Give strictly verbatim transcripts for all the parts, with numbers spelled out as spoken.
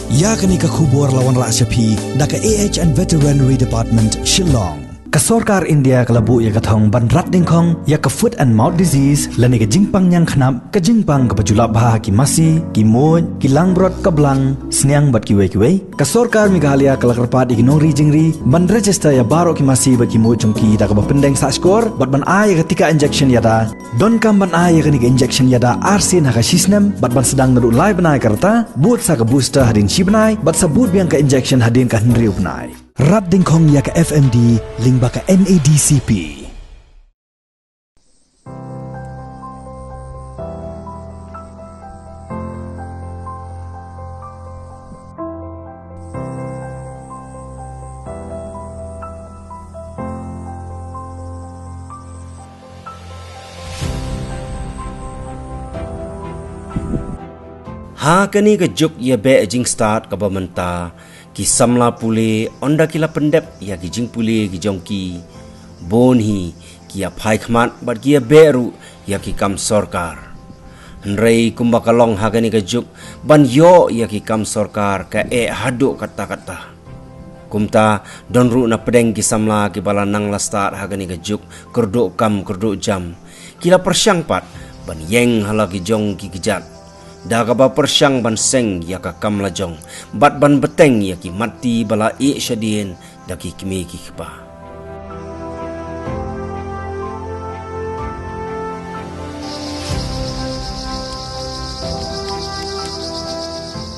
Ïa kane ka khubor la wanrah sha phi da ka A H and Veterinary Department, Shillong. Ka sorkar India ka la buh ïa ka thong ban rat dingkhong ïa ka foot and mouth disease lane ka jingpang ñiangknap, ka jingpang kaba ju lap bha ha ki masi, ki muid, ki langbrot, ka blang, sniang bad kiwei kiwei. Ka sorkar Meghalaya ka la kyrpad ïa ki nongri jingri ban register ïa baroh ki masi bad ki muid jong ki da kaba pyndeng sahshkor bad ban ai ïa ka tika injection ïada. Donkam ban ai ïa kane ka injection ïada arsien ha ka shisnem bad ban sdang naduh lai bnai ka rta, bud sa ka booster hadien shi bnai bad sa bud biang ka injection hadien ka hynriew bnai. Rat dingkhong ïa ka F M D lyngba ka N A D C P. Ha kane ka juk ïa beh jingstad kaba mynta, ki samla pule ynda ki la pyndep ïa ki jingpule ki jong ki, bun hi ki ïa phai khmat bad ki ïa beh ruh ïa ki kam sorkar. Hynrei kumba ka long ha kane ka juk, ban ïoh ïa ki kam sorkar ka eh haduh katta katta. Kumta, don ruh na pdeng ki samla kiba la nang la stad ha kane ka juk kyrduh kam kyrduh jam, ki la pyrshang pat ban ïeng ha la ki jong ki kjat da kaba pyrshang ban seng ïa ka kam la jong bad ban bteng ïa ki matti ba la ïeh shadien da ki kmie ki kpa.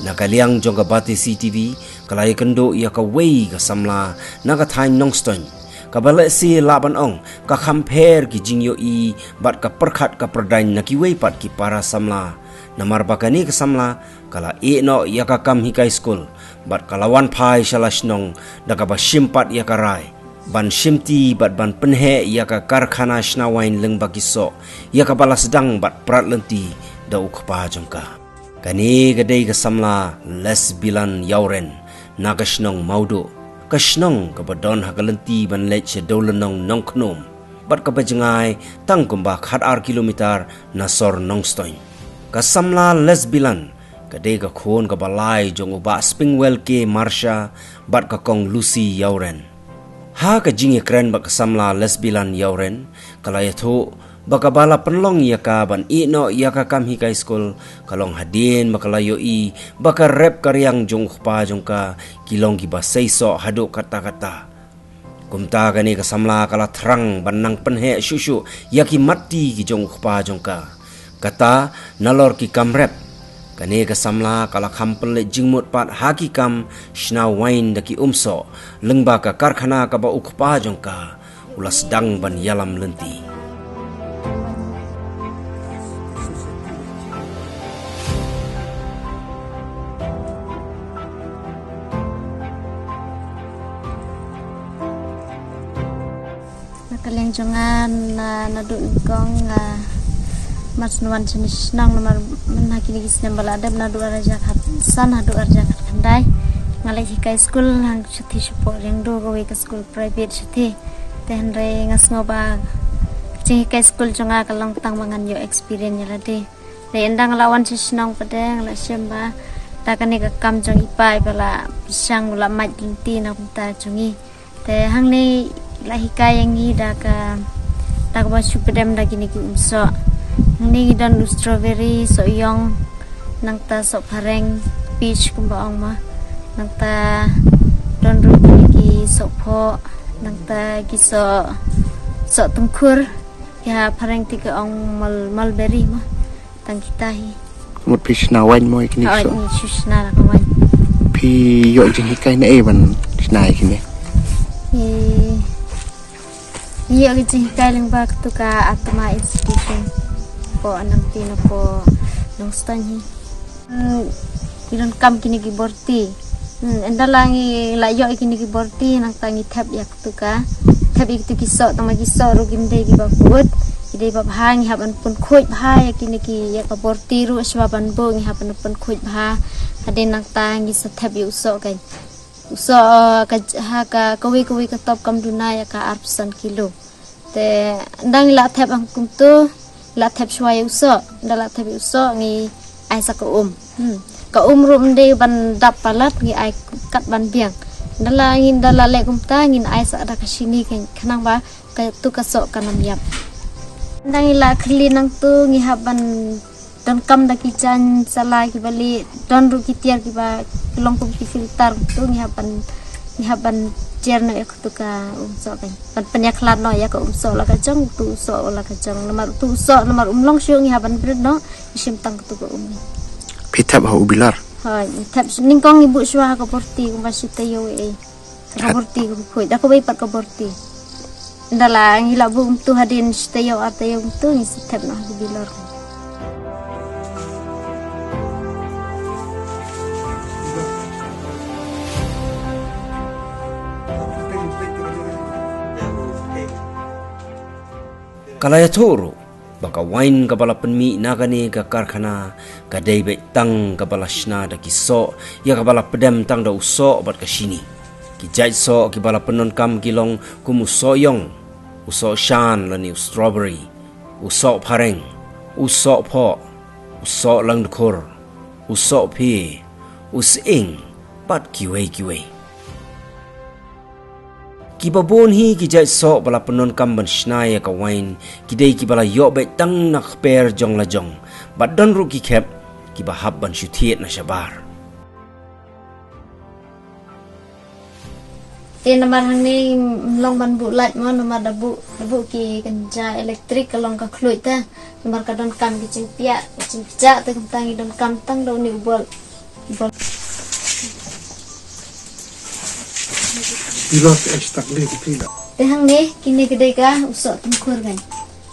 Na ka liang jong ka Batesi T V, ka la ïakynduh ïa kawei ka samla na ka thaiñ Nongstoiñ, kaba lehse lah ban ong ka kham pher ki jingïohi bad ka pyrkhat ka pyrdaiñ na kiwei pat ki para samla. Namar ba kane ka samla ka la ïeh noh ïa ka kam hikai skul bad ka la wan phai sha la shnong da kaba shim pat ïa ka rai ban shimti bad ban pynheh ïa ka karkhana shna wain lyngba ki soh, ïa kaba la sdang bad prat lynti da u kpa jong ka. Kane ka dei ka samla Lesbilan Ïawren na ka shnong Mawduh, ka shnong kaba don ha ka lynti ban leit sha Dewlynnong Nongkhnum bad kaba jngai tang kumba khatar kilometer na sor Nongstoiñ. Ka samla Lesbilan ka dei ka khun kaba lai jong u Bah Springwell K Marsha bad ka kong Lucy Ïawren. Ha ka jingïakren bad ka samla Lesbilan Ïawren, ka la ïathuh ba kaba la pynlong ïa ka ban ïeh noh ïa ka kam hikai skul ka long hadien ba ka la ïohi ba ka rep ka riang jong u kpa jong ka ki long kiba sei soh haduh katta katta. Kumta kane ka samla ka la thrang ban nang pynheh shuh shuh ïa ki matti ki jong u kpa jong ka. Kata nalor ki kam rep, kane ka samla ka la kham pynleit jingmut pat ha ki kam shna wain da ki umsoh lyngba ka karkhana kaba u kpa jong ka u la sdang ban ïalam lynti. Na ka liang jong nga, na, naduh nyngkong nga, mar shu wan shane shnong namar mynta kine ki snem ba la dep, naduh ar hajar khatsan haduh ar hajar khatkhyndai nga leit hikai skul hangta shathie shapoh Riangdo, kawei ka skul private shathie. Te hynrei nga sngew ba ka jinghikai skul jong nga ka long tang ba ngan ïoh experience ïa lade. Te ynda nga la wan sha shnong pat de nga la shem ba da kane ka kam jong i pa iba la pyrshang, u la mait lynti na ka bynta jong ngi. Te hangne la hikai ïa ngi da ka, da kaba shu pdem da kine ki umsoh. Hangne ngi don u strawberry, soh ïong, nangta soh phareng, peach kumba ong ma. Nangta don ruh kine ki soh phoh, nangta ki soh, soh tyngkhur, ki ha phareng te ki ong mul-, mulberry ma. Tang kita hi. Mut phi shna waiñ mo ïa kine ki soh? Hooid, ngi shu shna da ka waiñ. Phi ïoh jinghikai naei ban shna ïa kine? Ngi, ngi ïoh ka jinghikai lyngba katu ka Atma Institution. Hapoh Nangtien, hapoh Nongstoiñ hi. Hmm, ngi donkam kine ki borti. Hmm, ynda la ngi la ïoh ïa kine ki borti nangta ngi thep ïa katu ka, thep ïa kitu ki soh, tang ma ki soh ruh kim dei kiba kut, ki dei ba bha, ngi hap ban pynkhuid bha ïa kine ki, ïa ka borti ruh, shuwa ban buh ngi hap ban pynkhuid bha. Hadien nangta ngi sa thep ïa u soh ka, u soh, eh, ka, ha ka, kawei kawei ka top kam duna ïa ka arphew san kilo. Te ynda ngi la thep hangkumtu, la thep shuwa ïa u soh, ynda la thep ïa u soh ngi ai sa ka um. Hmm. Ka um ruh ym dei ban dap palat, ngi ai kat ban biang. Nda la ngin, nda la leh kumta ngin ai sa da ka shini, khnang ba katu ka soh kan ym ïap. Nda ngi la khylli nangtu ngi hap ban donkam da ki jaiñ sala kiba lieh, don ruh ki tiar kiba long kum ki filter, tu ngi hap ban, ngi hap ban jer noh ïa katu ka um soh kan. Ban pynïakhlad noh ïa ka um soh la ka jong, tu u soh la ka jong. Namar tu u soh, namar um long shuh, ngi hap ban bret noh, ngi shim tang katu ka um. Phi thep ha u bilor? Hooid, ngi thep nyngkong, ngi buh shuwa ha ka borti kumba shi taïew ei. Ka borti ka bukhuid, da kawei pat ka borti. Nda la ngi la buh kumtu hadien shi taïew ar taïew kumtu, ngi sa thep noh ha ka bilor. Ka la ïathuh ruh ba ka wain kaba la pynmih na kane ka karkhana ka dei beit tang kaba la shna da ki soh, ïa kaba la pdem tang da u soh bad ka shini. Ki jait soh kiba la pyndonkam ki long kum u soh ïong, u soh shan lane u strawberry, u soh phareng, u soh phoh, u soh langdkhur, u soh phi, u sying bad kiwei kiwei. Kiba bun hi ki jait soh ba la pyndonkam ban shna ïa ka wain ki dei kiba la ïoh beit tang na kper jong la jong, bad don ruh ki khep kiba hap ban shu thied na shabar. Te namar hangne ym long ban buh light mo, namar da buh, da buh ki kynja elektrik ka long ka khluid te. Namar ka donkam ki jingpiah, ki jingpjah, te kumta ngi donkam tang da une u bulb. Bulb. Ila te ai stak le ki pila. Te hangne kine ki dei ka u soh tymkhur kan.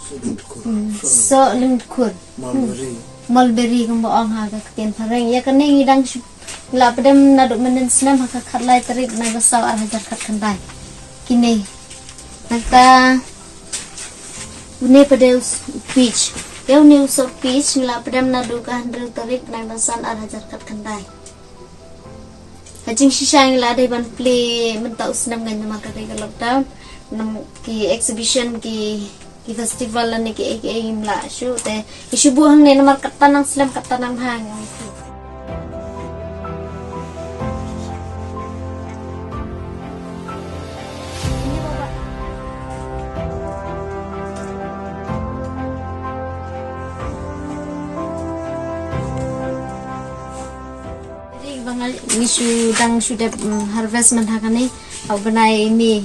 Soh tymkhur. Hmm, soh lyngdkhur. Mulberry. Hmm. Mulberry kumba ong ha ka ktien phareng. Ïa kane ngi dang shu la pdem naduh mynnin snem ha ka khatlai tarik bnai ba saw ar hajar khatkhyndai. Kine. Nangta une pat de u s-, u peach. Ïa une u soh peach ngi la pdem naduh ka hynriew tarik bnai ba san ar hajar khatkhyndai. Ha jingshisha ngi la dei ban plie mynta u snem kan namar ka dei ka lockdown. Nam ki exhibition ki, ki festival lane kiei kiei ngim lah shuh te. Ngi shu buh hangne namar katta nang slem katta nang bha ngi ong. Ngi shu dang shu dep, mm, harvest man ha kane, ha u bnai May.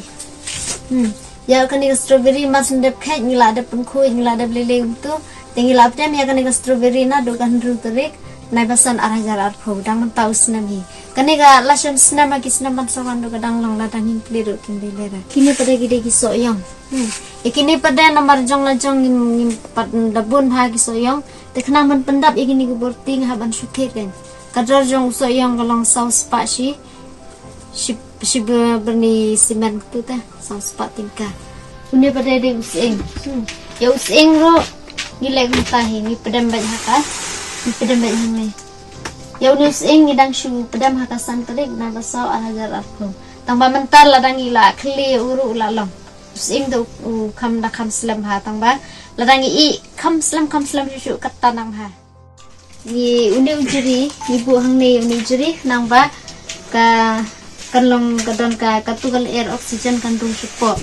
Hmm. Ïa kane ka strawberry mar shu dep kheit, ngi la dep pynkhuid, ngi la dep lei lei kumtu. Te ngi la pdem ïa kane ka strawberry naduh ka hynriew tarik bnai ba san ar hajar arphew, dang mynta u snem hi. Kane ka la shem snem ha ki snem ban sa wan ruh ka dang long, lada ngim plie ruh kim dei lehrain. Kine pat de ki dei ki soh ïong. Hmm. Ïa kine pat de namar jong la jong ngim, ngim pat da bun bha ki soh ïong. Te khnang ban pyndap ïa kine ki borti nga hap ban shu thied kan. Ka dor jong u soh ïong ka long saw spah shi, shi, shi byrni cement tu te, saw spah tyngka. Une pat de dei u sying. Hmm. Ïa u sying ruh ngi leh kumta hi, ngi pdem beit ha ka, ngi pdem beit hangne. Ïa une u sying ngi dang shu pdem ha ka san tarik bnai ba saw ar hajar arphew. Tang ba mynta lada ngi la khylli u ruh u la long. U sying te u, u kham da kham slem bha, tang ba lada ngi ïeh kham slem kham slem shuh shuh katta nang bha. Ngi une u jri, ngi buh hangne une u jri, khnang ba ka, kan long ka don ka, katu ka lyer oxygen kan rung shapoh.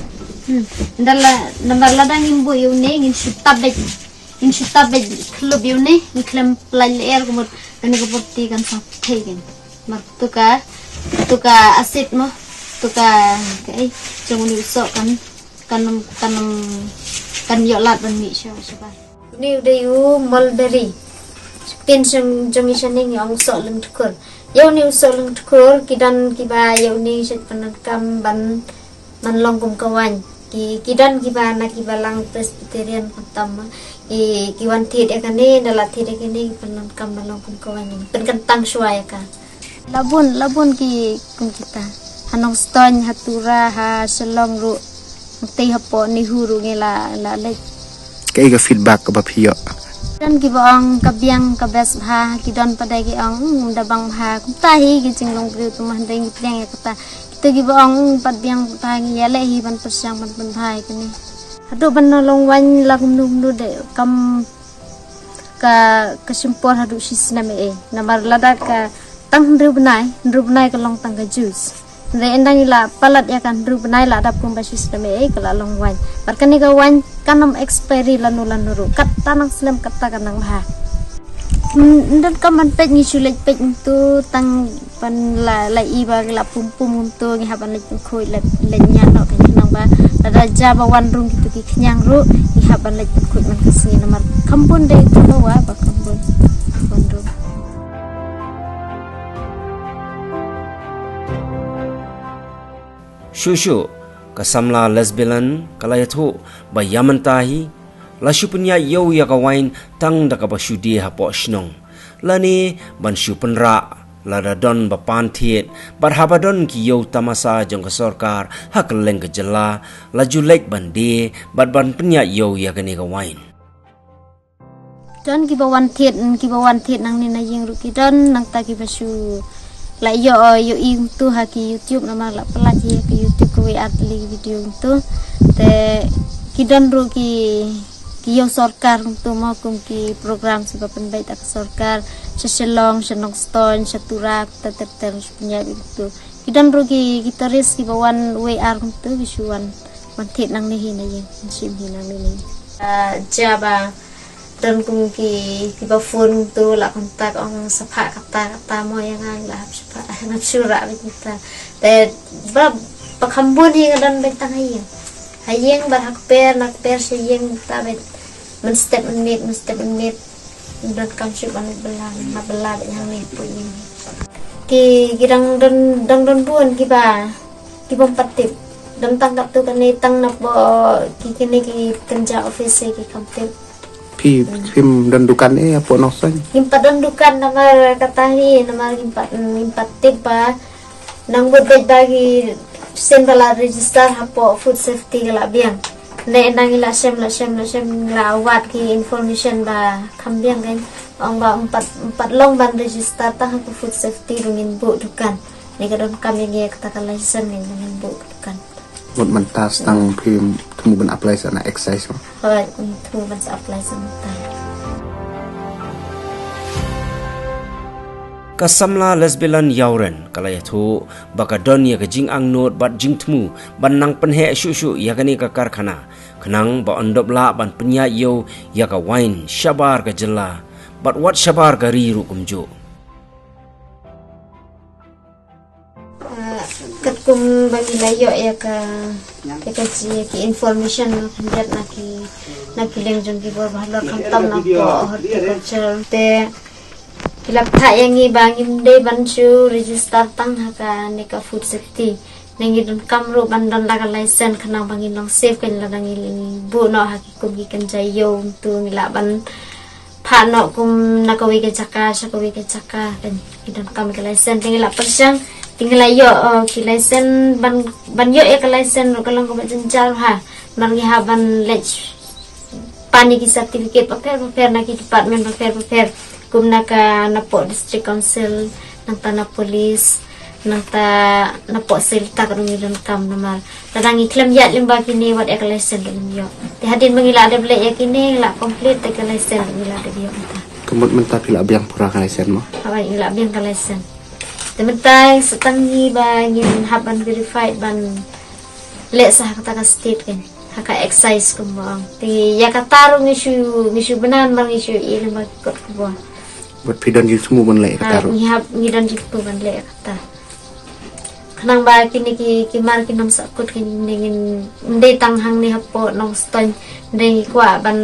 Hmm. Nda la, namar lada ngim buh ïa une, ngin shu tap beit, ngin shu tap beit khlem ïa une, ngin khlem pynlait lyer ka mut kane ka borti kan sa thei kan. Mar tu ka, tu ka acid mo, tu ka, kaei, jong une u soh kan, kan, kan, kan ïoh lad ban mih shuwa shuwa. Une u dei u mulberry. Ktien jong, jong ngi shane ngi ong u soh lyngdkhur. Ïa une u soh lyngdkhur, ki don kiba ïa une shait pyndonkam ban, ban long kum ka waiñ. Ki, ki don kiba na ki balang Presbyterian khamtam, eh, ki wan thied ïa kane, da la thied ïa kane, ki pyndonkam ban long kum ka waiñ. Pynkyntang shuwa ïa ka. La bun, la bun ki kum kita. Ha Nongstoiñ, ha Tura, ha Shillong ruh. Nangtei hapoh NEHU ruh ngi la, la leit. Kaei ka feedback kaba phi ïoh? Don kiba ong ka biang ka best bha, ki don pat de ki ong, "Hmm, da bang bha." Kumta hi ki jinglong briew, te ma hynrei ngi pdiang ïa kata. Kito kiba ong, "Hmm, pat biang bha," ngi ïaleh hi ban pyrshang ban pynbha ïa kane. Haduh ban long waiñ la kumno kumno de kam Ka, ka shim por haduh shisnem eh. Namar lada ka tang hynriew bnai, hynriew bnai ka long tang ka juice. Hynrei ynda ngi la palat ïa ka hynriew bnai la dap kumba shisnem eh, ka la long wine. Bad kane ka wine kan ym expiry lano lano ruh. Katta nang slem, katta kan nang bha. Ynda kam ban peit ngi shu leit peit kumto tang ban la, la i ba la pum pum kumto ngi hap ban leit pynkhuid, leit, leit ñiad noh ka khnang ba lada ja ba wan rung kito ki khñiang ruh ngi hap ban leit pynkhuid man ka sngi namar kham bun dei tu ba wa ba kham bun wan rung. Shuh shuh, ka samla Lesbilan ka la ïathuh ba ïa mynta hi la shu pynïaid ïew ïa ka wain tang da kaba shu die hapoh shnong. Lane ban shu pynrah lada don ba pan thied bad haba don ki ïew tamasa jong ka sorkar ha kylleng ka jylla la ju leit ban die bad ban pynïaid ïew ïa kane ka wain. Don kiba wan thied, kiba wan thied nangne na ïing ruh ki don, nangta kiba shu la ïoh, ïoh i kumto ha ki YouTube namar la pynlait hi ha ki YouTube kawei ar tylli ki video kumto. Te ki don ruh ki, ki ïew sorkar kumto mo kum ki program sha ba pynbeit da ka sorkar, sha Shillong, sha Nongstoiñ, sha Tura, ter ter ter sha pynïaid kumto. Ki don ruh ki, ki tourist kiba wan wei ar kumto ki shu wan, wan thied nangne hi na ïing, shim hi nangne na ïing. Ah, ja ba don kum ki, kiba phone kumto la contact ong sa phah kata kata mo ïa nga la hap shu phah, nga shu rah beit kata. Te ba, ba kham bun hi nga don beit tang ha ïing. Ha ïing bad ha kper, na kper sha ïing kata beit. Mynstep mynmiet, mynstep mynmiet. Don kam shu ban bylla, nga bylla beit hangne hapoh ïing. Ki, ki dang don, dang don bun kiba, kibym pat tip. Don tang katto katne tang napoh ki kine ki kynja office ki kham tip. Phi, phim don dukan eh hapoh Nongstoiñ? Ngim pat don dukan namar kata hi, namar ngim pat, ngim pat tip ba nang bud beit ba ki sien ba la register hapoh food safety ka la biang. Ne nang la shem, la shem, la shem, la wad ki information ba kham biang kan. Ong ba ym pat, ym pat long ban register tang hapoh food safety ba ngin buh dukan. Ne ka donkam ïa ngi kata ka license ne ba ngin buh dukan. Mut mynta sdang phim thmu ban apply sa na excise mo? Hooid, thmu ban sa apply sa mynta. Ka samla Lesbilan Ïawren ka la ïathuh ba ka don ïa ka jingangnud bad jingthmu ban nang pynheh shuh shuh ïa kane ka karkhana khnang ba yn dep lah ban pynïaid ïew ïa ka wain shabar ka jylla bad wat shabar ka ri ruh kumjuh. Ah, katkum ba ngi la ïoh ïa ka, ïa ka ji, ïa ki information na khyndiat na ki, na ki liang jong ki bor bahalor khamtam na poh horticulture te ki la phah ïa ngi ba ngim dei ban shu register tang ha kane ka food safety. Ne ngi donkam ruh ban don la ka license khnang ba ngin long safe kan lada ngi buh noh ha ki kum ki kynja ïew kumto ngi lah ban phah noh kum na kawei ka jaka sha kawei ka jaka kan. Ngi donkam ka license te ngi la pyrshang te ngi la ïoh, oh, ki license ban, ban ïoh ïa ka license ruh ka long kaba jynjar ha. Namar ngi hap ban leit pan ïa ki certificate bapher bapher na ki department bapher bapher kum na ka napoh district council, nangta na police, nangta napoh sel ta ka dang ngi donkam namar lada ngi khlem ïaid lyngba kine wat ïa ka license ruh ngim ïoh. Te hadien ba ngi la dep leh ïa kine ngi la complete te ka license ruh ngi la dep ïoh mynta. Ka mut mynta phi la biang pura ka license mo? Hooid, ngi la biang ka license. Te mynta sa tang ngi ba ngin hap ban verified ban leh sa ha kata ka state kan. Ha ka excise kumba ong. Te ïa kata ruh ngi shu, ngi shu bna namar ngi shu ïohi lyngba ki kot khubor. Bad phi don jingthmu ban leh ïa kata ruh? Ngi hap, ngi don jingthmu ban leh ïa kata. Khnang ba kine ki, ki mar ki nongshah kut ki, ngin, ngin dei tang hangne hapoh Nongstoiñ, dei ngi kwah ban,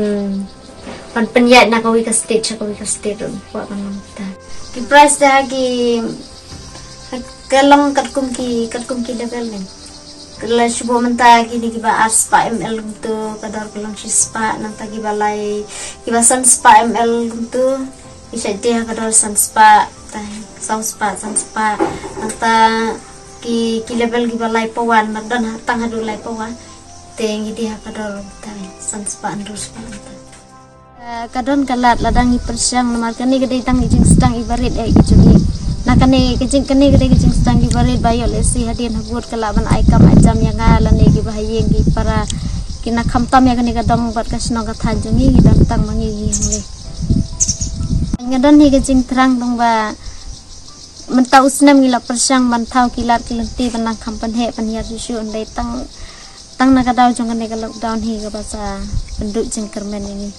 ban pynïaid na kawei ka state sha kawei ka state ruh ngi kwah ban long kata. Ki price te ha ki, ha ka long katkum ki, katkum ki level ne. Ka la shu buh mynta kine kiba ar spah ml kumto ka dor ka long shi spah, nangta kiba lai, kiba san spah ml kumto ki shait die ha ka dor san spah, tai saw spah, san spah. Nangta ki, ki level kiba lai pawa, namar don ha, tang haduh lai pawa. Te ngi die ha ka dor tai san spah, hynriew spah nangta. Ah, ka don ka lad lada ngi pyrshang namar kane ka dei tang ka jingsdang iba rit eh ki jong ngi. Na kane ka jing, kane ka dei ka jingsdang iba rit ba ïoh lehse hadien habud ka lah ban ai kam ai jam ïa nga lane kiba ha ïing ki para ki na khamtam ïa kane ka dong bad ka shnong ka thaiñ jong ngi, ngi don tang ma ngi ngi hangne. Nga don hi ka jingthrang dong ba mynta u snem ngi la pyrshang ban thaw ki lad ki lynti ban nang kham pynheh pynhiar shuh shuh, hynrei tang tang na ka daw jong kane ka lockdown hi kaba sa pynduh jingkyrmen ïa ngi.